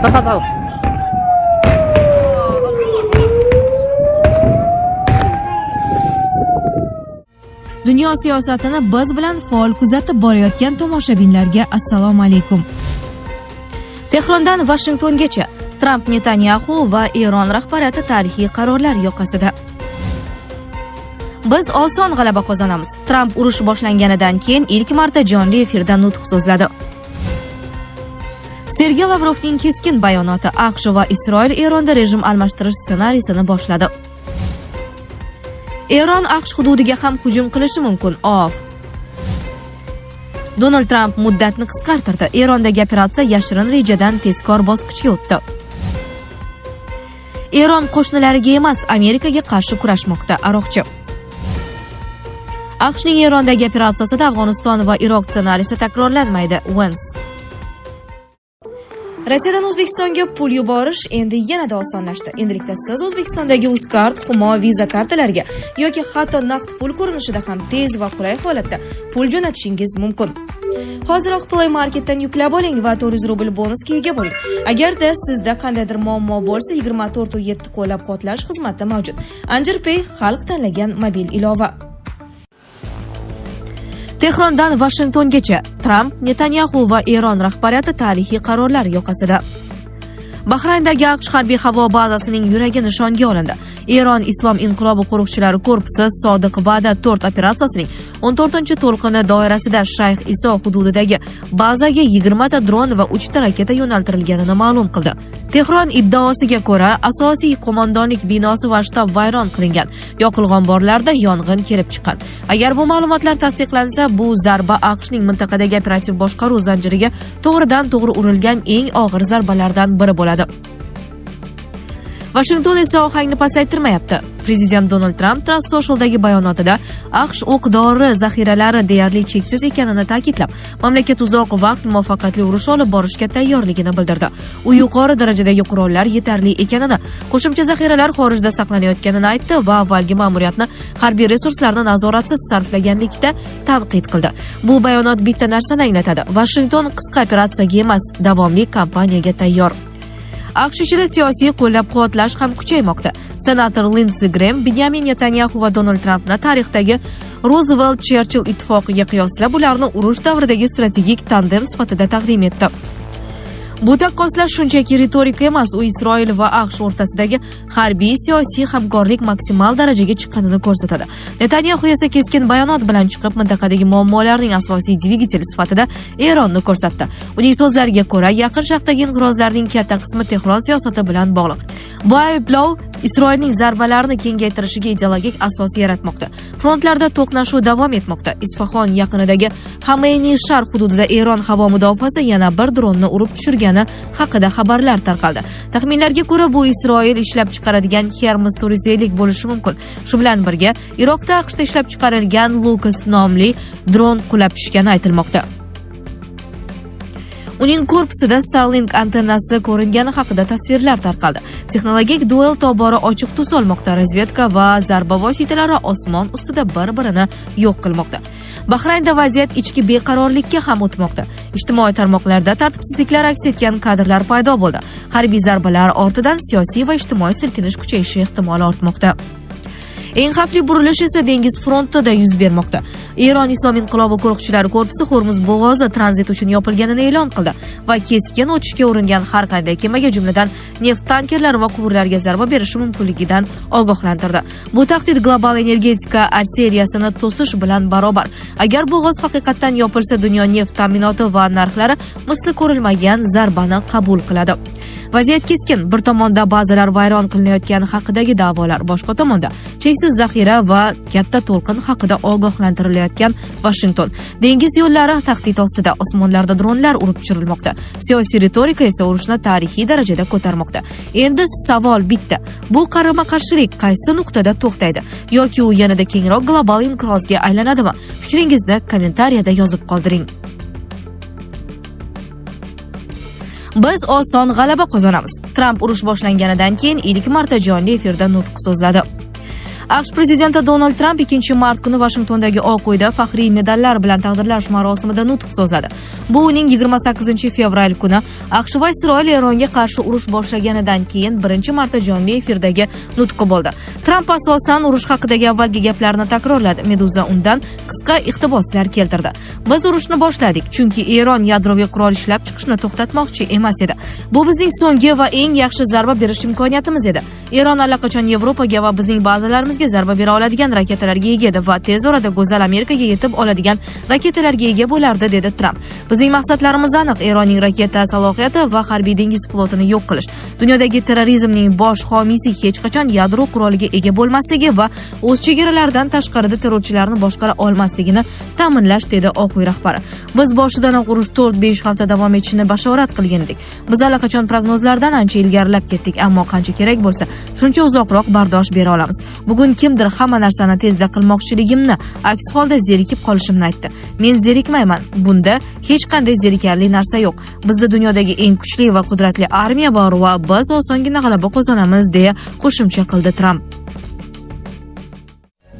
দাও। Dunyo siyosatini biz bilan faol kuzatib borayotgan tomoshabinlarga assalomu alaykum. Tehrondan Vashingtongacha Tramp, Netanyaxu va Eron rahbariyati tarixiy qarorlar yoqasida. Biz oson g'alaba qozonamiz. Tramp urush boshlanganidan keyin ilk marta jonli efirda nutq so'zladi. Sergey Lavrovning keskin bayonoti: AQSh va Isroil Eronda rejim almashtirish ssenariysini boshladi. Eron AQSh hududiga ham hujum qilishi mumkin. OAF. Donald Tramp muddatni qisqartirdi. Erondagi operatsiya yashirin rejadan tezkor bosqichga o'tdi. Eron qo'shnilariga emas, Amerikaga qarshi kurashmoqda. Aroqchi. AQShning Erondagi operatsiyasida Afg'oniston va Iroq ssenariysi takrorlanmaydi. Vance. Rossiyadan O'zbekistonga pul yuborish endi yanada osonlashdi. Endilikda siz O'zbekistondagi Uzcard, Humo, Visa kartalariga yoki hatto naqd pul ko'rinishida ham tez va qulay holatda pul jo'natishingiz mumkin. Hoziroq Play Marketdan yuklab oling va 400 rubl bonusga ega bo'ling. Agarda sizda qandaydir muammo bo'lsa, 24/7 qo'llab-quvvatlash xizmati mavjud. Anjir Pay – xalq tanlagan mobil ilova. Tehrondan Vashingtongacha Tramp, Netanyaxu va Eron rahbariyati tarixiy qarorlar yoqasida. Bahrayndagi AQSh harbiy havo bazasining yuragi nishonga olindi. Eron Islom inqilobi qo'riqchilari korpusi Sodiq Va'da 4 operatsiyasining 14-to'lqini doirasida Shayx Iso hududidagi bazaga 20 ta dron va 3 ta raketa yo'naltirilganini ma'lum qildi. Tehron iddaosiga ko'ra, asosiy qo'mondonlik binosi va shtab vayron qilingan. Yoqilg'i omborlarida yong'in kelib chiqqan. Agar bu ma'lumotlar tasdiqlansa, bu zarba AQShning mintaqadagi operativ boshqaruv zanjiriga to'g'ridan to'g'ri urilgan eng og'ir zarbalardan biri bo'ladi. Vashington esa ohangni pasaytirmayapti. Prezident Donald Tramp Truth Social'dagi bayonotida AQSh o'q-dori zaxiralari deyarli cheksiz ekanini ta'kidlab, mamlakat uzoq vaqt muvaffaqiyatli urush olib borishga tayyorligini bildirdi. U yuqori darajadagi qurollar yetarli ekanini, qo'shimcha zaxiralar xorijda saqlanayotganini aytdi va avvalgi ma'muriyatni harbiy resurslarni nazoratsiz sarflaganlikda tanqid qildi. Bu bayonot bitta narsani anglatadi: Vashington qisqa operatsiyaga emas, davomli kampaniyaga tayyor. AQSh ichida siyosiy qo'llab-quvvatlash ham kuchaymoqda. Senator Lindsi Grem Benyamin Netanyaxu va Donald Trampni tarixdagi Roosevelt Cherchill ittifoqiga qiyoslab, ularni urush davridagi strategik tandem sifatida taqdim etdi. Bu taqqoslash shunchaki ritorika emas, u Isroil va AQSh o'rtasidagi harbiy siyosiy hamkorlik maksimal darajaga chiqqanini ko'rsatadi. Netanyaxu esa keskin bayonot bilan chiqib, mintaqadagi muammolarning asosiy dvigateli sifatida Eronni ko'rsatdi. Uning so'zlariga ko'ra, Yaqin Sharqdagi inqirozlarning katta qismi Tehron siyosati bilan bog'liq. Bu ayblov Isroilning zarbalarni kengaytirishiga ideologik asos yaratmoqda. Frontlarda to'qnashuv davom etmoqda. Isfahon yaqinidagi Hameyni Shar hududida Eron havo mudofaasi yana bir dronni urib tushirgani haqida xabarlar tarqaldi. Taxminlarga ko'ra, bu Isroil ishlab chiqaradigan Hermes 450 bo'lishi mumkin. Shu bilan birga, Iroqda AQShda ishlab chiqarilgan Lucas nomli dron qulab tushgani aytilmoqda. Uning korpusida Starlink antennasi ko'ringani haqida tasvirlar tarqaldi. Texnologik duel tobora ochiq tus olmoqda. Razvedka va zarba vositalari osmon ustida bir-birini yo'q qilmoqda. Bahraynda vaziyat ichki beqarorlikka ham o'tmoqda. Ijtimoiy tarmoqlarda tartibsizliklar aks etgan kadrlar paydo bo'ldi. Harbiy zarbalar ortidan siyosiy va ijtimoiy silkinish kuchayishi ehtimoli ortmoqda. Eng xavfli burilish esa dengiz frontida yuz bermoqda. Eron Islom inqilobi qo'riqchilari korpusi Hormuz bo'g'ozi tranzit uchun yopilganini e'lon qildi va keskin o'tishga uringan har qanday kemaga, jumladan neft tankerlari va quvurlarga zarba berishi mumkinligidan ogohlantirdi. Bu tahdid global energetika arteriyasini to'sish bilan barobar. Agar bo'g'oz haqiqatdan yopilsa, dunyo neft ta'minoti va narxlari misli ko'rilmagan zarbani qabul qiladi. Vaziyat keskin. Bir tomonda bazalar vayron qilinayotgani haqidagi da'volar, boshqa tomonda cheksiz zaxira va katta to'lqin haqida ogohlantirilayotgan Vashington. Dengiz yo'llari tahdid ostida, osmonlarda dronlar urib tushirilmoqda. Siyosiy ritorika esa urushni tarixiy darajada ko'tarmoqda. Endi savol bitta: bu qarama-qarshilik qaysi nuqtada to'xtaydi yoki u yanada kengroq global inqirozga aylanadimi? Fikringizni kommentariyada yozib qoldiring. Biz oson g'alaba qozonamiz. Tramp urush boshlanganidan keyin ilk marta jonli efirda nutq so'zladi. AQSh prezidenti Donald Tramp 2 mart kuni Vashingtondagi Oq Uyda faxriy medallar bilan taqdirlash marosimida nutq so'zladi. Bu uning 28 fevral kuni AQSh va Isroil Eronga qarshi urush boshlaganidan keyin birinchi marta jonli efirdagi nutqi bo'ldi. Tramp asosan urush haqidagi avvalgi gaplarni takrorladi. Meduza undan qisqa iqtiboslar keltirdi. Biz urushni boshladik, chunki Eron yadroviy qurol ishlab chiqishni to'xtatmoqchi emas edi. Bu bizning so'nggi va eng yaxshi zarba berish imkoniyatimiz edi. Eron allaqachon Yevropaga va bizning bazalarimizga zarba bera oladigan raketalarga ega edi va tez orada go'zal Amerikaga yetib oladigan raketalarga ega bo'lardi, dedi Tramp. Bizning maqsadlarimiz aniq: Eronning raketa salohiyati va harbiy dengiz flotini yo'q qilish. Dunyodagi terrorizmning bosh homiysi hech qachon yadro quroliga ega bo'lmasligi va o'z chegaralaridan tashqarida terrorchilarni boshqara olmasligini ta'minlash, dedi Oq Uy rahbari. Biz boshidanoq urush 4-5 hafta davom etishini bashorat qilgan edik. Biz allaqachon prognozlardan ancha ilgarilab ketdik, ammo qancha kerak bo'lsa, shuncha uzoqroq bardosh bera olamiz. Bugun kimdir hamma narsani tezda qilmoqchiligimni, aks holda zerikib qolishimni aytdi. Men zerikmayman. Bunda hech qanday zerikarli narsa yo'q. Bizda dunyodagi eng kuchli va qudratli armiya bor va biz osongina g'alaba qozonamiz, deya qo'shimcha qildi Tramp.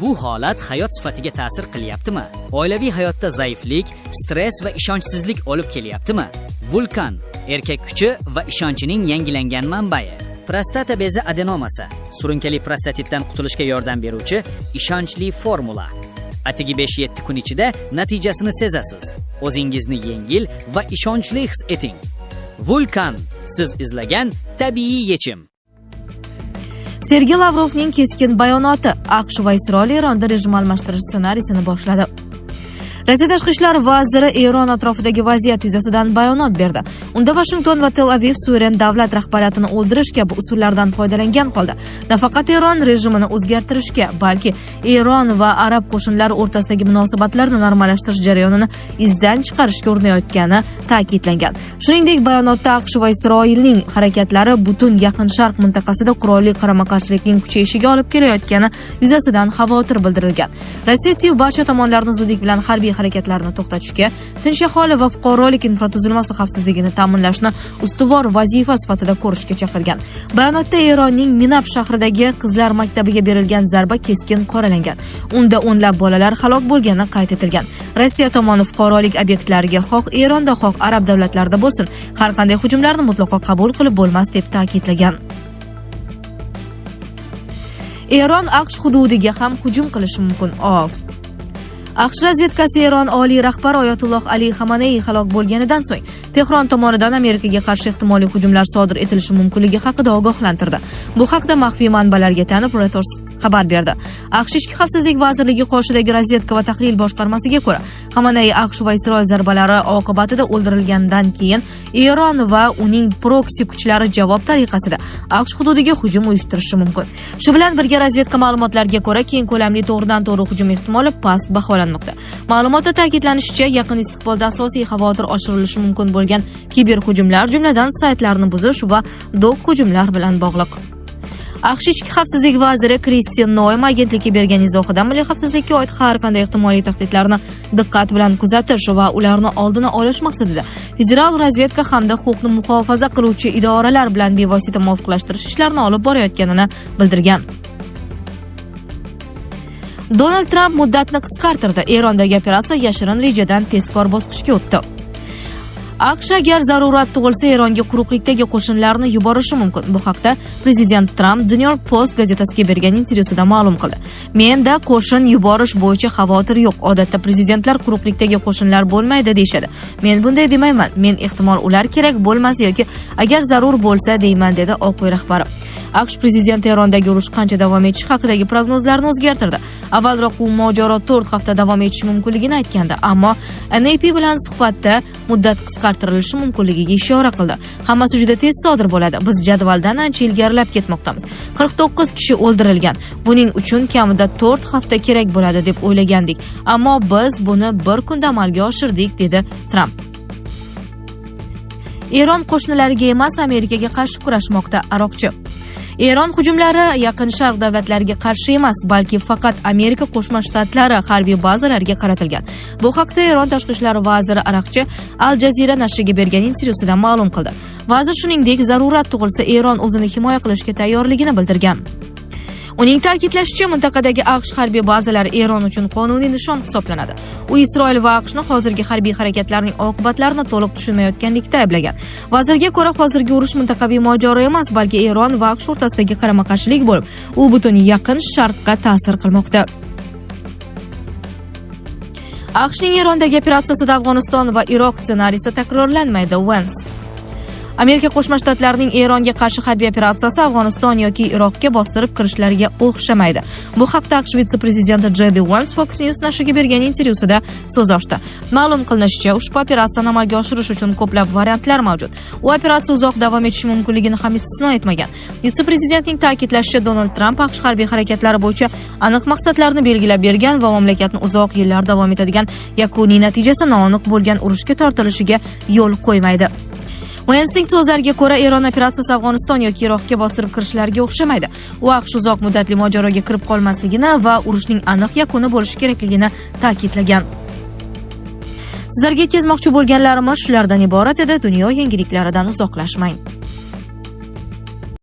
Bu holat hayot sifatiga ta'sir qilyaptimi? Oilaviy hayotda zaiflik, stress va ishonchsizlik olib kelyaptimi? Vulkan erkak kuchi va ishonchining yangilangan manbai. Prostata bezi adenomasi, surunkali prostatitdan qutulishga yordam beruvchi ishonchli formula. Atigi 5-7 kun ichida natijasini sezasiz. O'zingizni yengil va ishonchli his eting. Vulkan siz izlagan tabiiy yechim. Sergey Lavrovning keskin bayonoti: AQSh va Isroil Eronda rejim almashtirish ssenariysini boshladi. Rossiya tashqi ishlar vaziri Eron atrofidagi vaziyat yuzasidan bayonot berdi. Unda Vashington va Tel Aviv suveren davlat rahbariyatini o'ldirish kabi usullardan foydalangan holda nafaqat Eron rejimini o'zgartirishga, balki Eron va arab qo'shinlari o'rtasidagi munosabatlarni normallashtirish jarayonini izdan chiqarishga urinayotgani ta'kidlangan. Shuningdek, bayonotda AQSh va Isroilning harakatlari butun Yaqin Sharq mintaqasida qurolli qarama-qarshilikning kuchayishiga olib kelayotgani yuzasidan xavotir bildirilgan. Rossiya TIV barcha tomonlarni zudlik bilan harbiy harakatlarni to'xtatishga, tinch aholi va fuqarolik infratuzilmasi xavfsizligini ta'minlashni ustuvor vazifa sifatida ko'rishga chaqirgan. Bayonotda Eronning Minab shahridagi qizlar maktabiga berilgan zarba keskin qoralangan. Unda o'nlab bolalar halok bo'lgani qayd etilgan. Rossiya tomoni fuqarolik obyektlariga, xoh Eronda, xoh arab davlatlarida bo'lsin, har qanday hujumlarni mutlaqo qabul qilib bo'lmas, deb ta'kidlagan. Eron AQSh hududiga ham hujum qilishi mumkin. OAV. AQSh razvedkasi Eron oliy rahbari Oyatulloh Ali Xamaney halok bo'lganidan so'ng Tehron tomonidan Amerikaga qarshi ehtimoliy hujumlar sodir etilishi mumkinligi haqida ogohlantirdi. Bu haqda maxfiy manbalarga tayanib Reuters xabar berdi. AQSh Ichki xavfsizlik vazirligi qoshidagi razvedka va tahlil boshqarmasiga ko'ra, Xamaney AQSh va Isroil zarbalari oqibatida o'ldirilgandan keyin Eron va uning proksi kuchlari javob tariqasida AQSh hududiga hujum uyushtirishi mumkin. Shu bilan birga, razvedka ma'lumotlariga ko'ra, keng ko'lamli to'g'ridan-to'g'ri hujum ehtimoli past baholanmoqda. Ma'lumotda ta'kidlanishicha, yaqin istiqbolda asosiy xavotir oshirilishi mumkin bo'lgan kiber hujumlar, jumladan saytlarni buzish va dok hujumlar bilan bog'liq. AQSh ichki xavfsizlik vaziri Kristi Noem agentlikka bergan izohida milliy xavfsizlikka oid har qanday ehtimoliy tahdidlarni diqqat bilan kuzatish va ularni oldini olish maqsadida federal razvedka hamda huquqni muhofaza qiluvchi idoralar bilan bevosita muvofiqlashtirish ishlarini olib borayotganini bildirgan. Donald Tramp muddatni qisqartirdi. Erondagi operatsiya yashirin rejadan tezkor bosqichga o'tdi. AQSh agar zarurat tug'ilsa, Eronga quruqlikdagi qo'shinlarni yuborishi mumkin. Bu haqda prezident Tramp The New York Post gazetasiga bergan intervyusida ma'lum qildi. Menda qo'shin yuborish bo'yicha xavotir yo'q. Odatda prezidentlar quruqlikdagi qo'shinlar bo'lmaydi deyishadi. Men bunday demayman. Men ehtimol ular kerak bo'lmasa yoki agar zarur bo'lsa deyman, dedi Oq uy rahbari. AQSh prezidenti Erondagi urush qancha davom etishi haqidagi prognozlarni o'zgartirdi. Avvalroq u mojaro 4 hafta davom etishi mumkinligini aytgandi, ammo NYP bilan suhbatda muddat qisqartirilishi mumkinligiga ishora qildi. Hammasi juda tez sodir bo'ladi. Biz jadvaldan ancha ilgarilab ketmoqdamiz. 49 kishi o'ldirilgan. Buning uchun kamida 4 hafta kerak bo'ladi deb o'ylagandik. Ammo biz buni bir kunda amalga oshirdik, dedi Tramp. Eron qo'shnilariga emas, Amerikaga qarshi kurashmoqda. Aroqchi. Eron hujumlari Yaqin Sharq davlatlariga qarshi emas, balki faqat Amerika Qo'shma Shtatlari harbiy bazalariga qaratilgan. Bu haqda Eron tashqi ishlar vaziri Araqchi Al Jazeera nashriga bergan intervyusida ma'lum qildi. Vazir shuningdek, zarurat tug'ilsa, Eron o'zini himoya qilishga tayyorligini bildirgan. Uning ta'kidlashicha, mintaqadagi AQSh harbiy bazalari Eron uchun qonuniy nishon hisoblanadi. U Isroil va AQShni hozirgi harbiy harakatlarning oqibatlarini to'liq tushunmayotganlikda ayblagan. Vazirga ko'ra, hozirgi urush mintaqaviy mojaro emas, balki Eron va AQSh o'rtasidagi qarama-qarshilik bo'lib, u butun Yaqin Sharqqa ta'sir qilmoqda. AQShning Erondagi operatsiyasida Afg'oniston va Iroq ssenariysi takrorlanmaydi, Vance. Amerika Qo'shma Shtatlarining Eronga qarshi harbiy operatsiyasi Afg'oniston yoki Iroqga bostirib kirishlariga o'xshamaydi. Bu haqda AQSh vitse-prezidenti J.D. Vance Fox News nashriga bergan intervyusida so'z ochdi. Ma'lum qilinishicha, ushbu operatsiyani amalga oshirish uchun ko'plab variantlar mavjud. U operatsiya uzoq davom etishi mumkinligini ham istisno etmagan. Vitse-prezidentning ta'kidlashicha, Donald Tramp AQSh harbiy harakatlari bo'yicha aniq maqsadlarni belgilab bergan va mamlakatni uzoq yillar davom etadigan, yakuniy natijasi noaniq bo'lgan urushga tortilishiga yo'l qo'ymaydi. Vansning so'zlariga ko'ra, Eron operatsiyasi Afg'oniston yoki Iroqga bostirib kirishlarga o'xshamaydi. U AQSh uzoq muddatli mojaroga kirib qolmasligini va urushning aniq yakuni bo'lishi kerakligini ta'kidlagan. Sizlarga yetkazmoqchi bo'lganlarimiz shulardan iborat edi. Dunyo yangiliklaridan uzoqlashmang.